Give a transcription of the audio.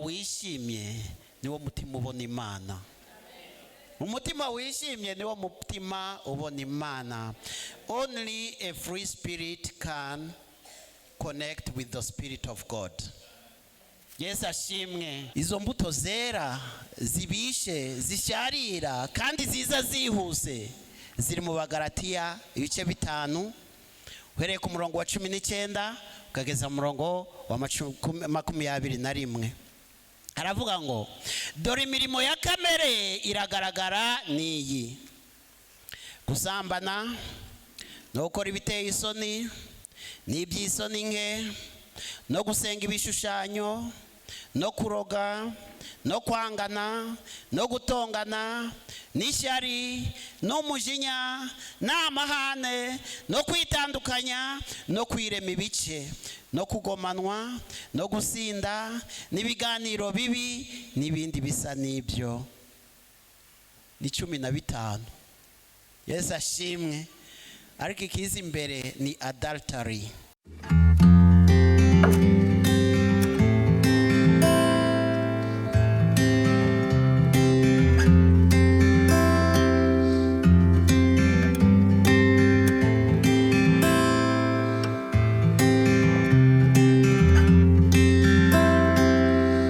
Wishimye niwo mutima ubona Imana. Umutima wishimye niwo mutima ubona Imana. Only a free spirit can connect with the Spirit of God. Yesu ashimwe. Izo mbuto zera zibishe, zisharira kandi ziza zihuse ziri mu Bagaratiya ibice 5, uhereye ku murongo wa 19 ukageza mu murongo wa 21. Aravuga ngo: "Dore imirimo ya kamere iragaragara, ni iyi: gusambana no gukora ibiteye isoni n'iby'isoni nke, no gusenga ibishushanyo, no kuroga, no kwangana, no gutongana, n'ishyari, n'umujinya, n'amahane, no kwitandukanya, no kwirema ibice, no kugomanwa, no gusinda, n'ibiganiro bibi, n'ibindi bisa n'ibyo." Ni 15. Yesu ashimwe. Ariko ikiza imbere ni adultery.